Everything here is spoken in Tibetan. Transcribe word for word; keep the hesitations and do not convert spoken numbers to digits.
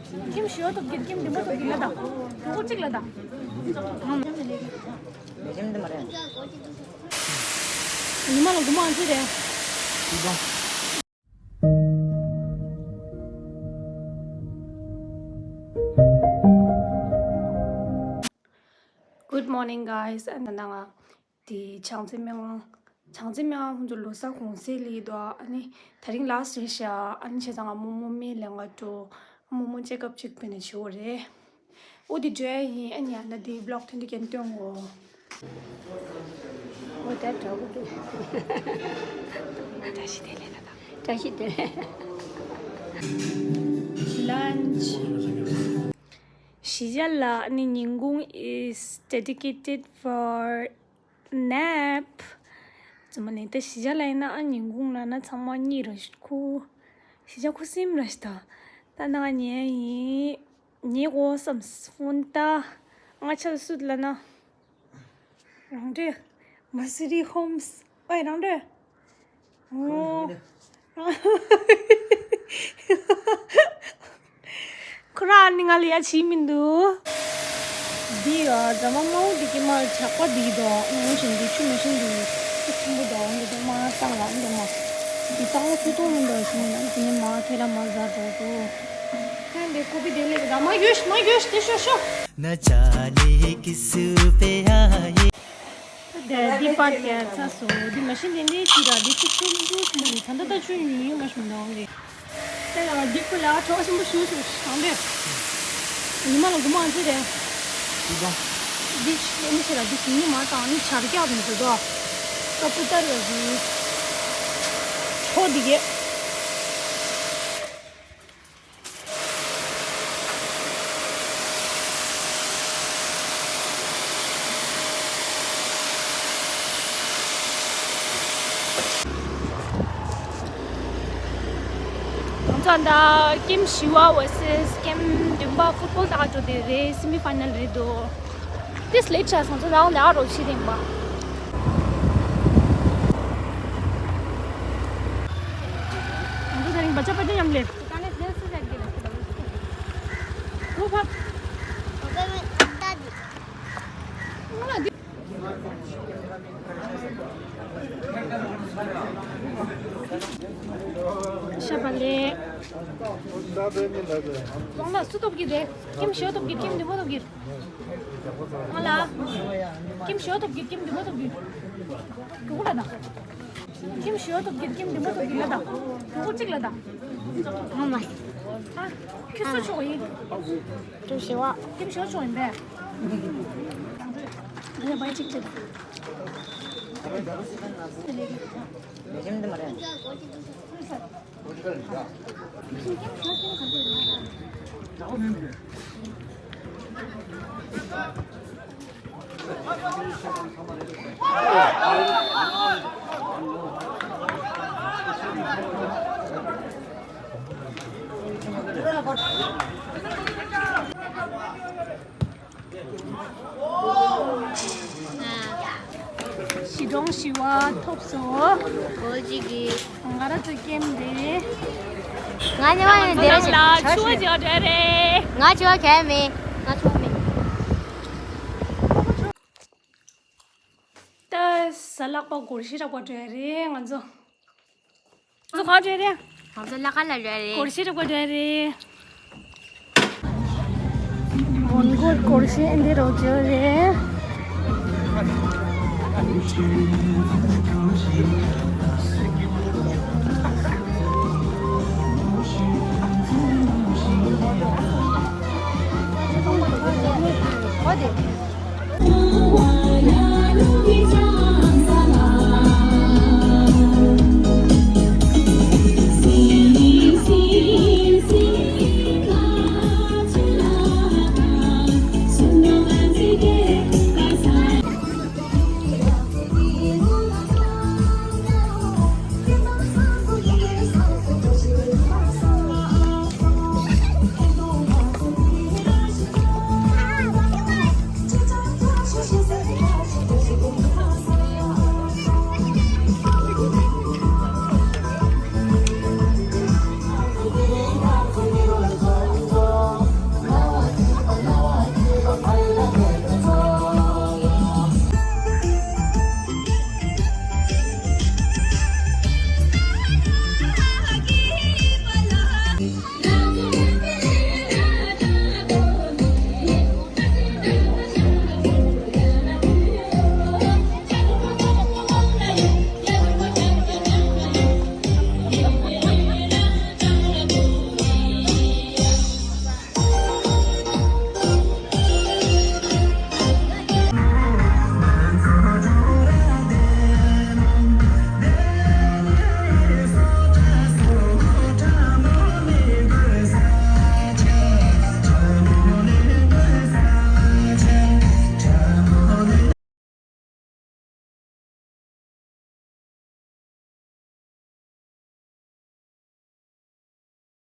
ཁྱིམ་ཞི་བ་ཐོབ་ཀྱི་ཁྱིམ་འདི་མ་ཐོབ་ཀྱི་ལ་དང་། དུ་ཁོ་གཅིག་ལ་དང་། ཉི་མ་ལ་དགུ་མ་ཨ་ཙི་རེད། Good morning, guys. ཨ་ནི་ང་དེ་བྱང་རྩེ་སྨན་ཁང་། བྱང་རྩེ་སྨན་ཁང་ཁོང་ཚོ་ལོ་གསར་གུང་སེང་སླེབས་འདུག་ཨ་ནི་དེ་རིང་last རེད་ཤག་ཨ་ནི་བྱས་ཙང་ང་རྨོ་མོ་སྨན་ལེན་ག་འགྲོ། རྨོ་མོ་check up གཅིག་དཔེར་ན་བྱེད་དགོས་རེད། འོ་དེ་འགྲོ་ཡ་ཡིན། ཨ་ནི་ཡང་ན་དེ་vlog ཐུང་ཐུང་ཀྱང་སྟོན་གོ། འོ་ད་འདྲ་པོ་འདུག་བཀྲ་ཤིས་བདེ་ལེགས་ལ་དང་། བཀྲ་ཤིས་བདེ་ལེགས། Lunch. གཞིས་ཆགས་ལ་ནི་ཉིན་གུང is dedicated for nap. ཙམ་ལས་ད་གཞིས་ཆགས་ལ་ཡིན་ན་ཨ་ཉིན་གུང་ལ་ན་ཚང་མ་གཉིད་ར་ཁུག་གཞིས་ཆགས་ཁུ་སིམ་ར་ཞིག་ད། ད་ན་ང་ཉལ་ཡིན། ཉལ་དགོས་བསམ་སོང་ད། ང་ཆ་ལ་སུད་ལ་ན། རང་འདྲེ། Mercedes Homes. ཨོའི་རང་འདྲེ། ཨོ། ཁོ་རང་ནི་ང་ལ་ཡ་བྱེད་མི་འདུག་འདི་ཡ་རྫ་མ་དམར་པོ་འདི་ཀྱི་མར་ཇག་པ་འདི་འདུག་ངོ་ཤེས་འདི་ཆུ་མ་ཤེས་འདི་ཆུ་ཆེན་པོ་འདུག་འདི་དེ་མར་བཏང་ལ་འདི་མ། འདི་བཏང་ལ་ཚུར་གཏོང་མི་འདུག་ཤེས་མི་ན་འདི་ནི་མར་ཐེ་ལ་མར་ཟ་འགྲོ་འདུག་ཁྱེད་འདི་ཀོ་པི་དེ་ལེགས་ད་མ་གྱོས་མ་གྱོས་དེ་ཤོ་ཤོ། ན་ཅ་ལི་ཀི་སུ་པེ་ཡ་ཡི། དེ་འདི་པར་གྱི་ཚ་སོ་འདི་མ་ཤེས་འདི་འདི་ཅི་ར་འདི་ཚུ་ཆུང་ཆུང་ཆུང་ད་ད་ད་ཆུ་ཉུང་ཉུང་མ་ཤེས་འདུག་འདི། དེ་ཡང་འདི་ཁུ་ལ་གྲོགས་ཆེན་པོ་ཞུ་ཞུ་ཞང་དེ། ཉི་མ་ལ་དགུ་མ་ཨ་ཙི་རེད། འདི་ཤི་མི་ཤི་ལ་འདི་ཞི་ཉི་མ་དང་ནི་ཆར་རྒྱག་མི་འདུག་དོ། ད་ཀུ་ཏར་ལ་ཞུ། ཁྲོ་འདི་གས། ང་ཚོ་ད་ཀེམ་བཞི་པ་versus ཀེམ་བདུན་པ་ཕུཊ་བོལ་ལྟ་ག་འགྲོ་དེ་རེད། སེ་མི་ཕའི་ནལ་རེད་འདུག་དེ་སླེབས་ཆ་སོང་ཚོ་ལའང་ལ་རོ་ཆི་རིང་པ། ང་ཚོ་ད་རིང་བ་ཅག་པ་ཏི་མཉམ་ལེབ། ཁོ་ཕ། ཤ་བ་ལེ། ཝང་ལ་སུ་ཐོབ་ཀྱི་རེད། ཀེམ་ཞོ་ཐོབ་ཀྱི་ཀེམ་ནི་མོ་ཐོབ་ཀྱི། ང་ལ། ཀེམ་ཞོ་ཐོབ་ཀྱི་ཀེམ་ནི་མོ་ཐོབ་ཀྱི། གུ་གུ་ལ་དང་། ཁྱིམ་ཞི་བ་ཐོབ་ཀྱི་ཁྱིམ་འདི་མ་ཐོབ་ཀྱི་ལ་དང་། གྲོགས་པོ་གཅིག་ལ་དང་། ངོ་མ། ཨ། ཁྱི་སུ་ཆོག་ཡིན། ཁྱིམ་ཞི་བ། ཁྱིམ་ཞི་བ་ཆོག་ཡིན་པས། ང་ལ་བའི་གཅིག་ལ་དང་། ཁྱིམ་འདི་མ་རེད། ཞི་གྲོང་ཞི་བ་ཐོབ་སོང་། གོ་ཅི་གི་ང་ར་ཚོ་ཀེམ་རེད། ང་ཉི་མ་ཡང་འདིར་ང་ལ་ཆུ་བ་ཅིག་འདྲ་རེད། ང་ཆུ་བ་གས་མེད། ང་ཆུ་བ་མེད། ད་ས་ལག་པ་སྒོར་གཞས་རག་པ་འགྲོ་ཡ་རེད་ང་ཚོ། ང་ཚོ་གང་འགྲོ་ཡ་རེད། ང་ཚོ་ལ་ཁ་ལ་འགྲོ་ཡ་རེད། སྒོར་གཞས་རག་པ་འགྲོ་ཡ་རེད། མོན་གྷོར་སྒོར་གཞས་འདི་རོགས་འགྲོ་ཡ་རེད།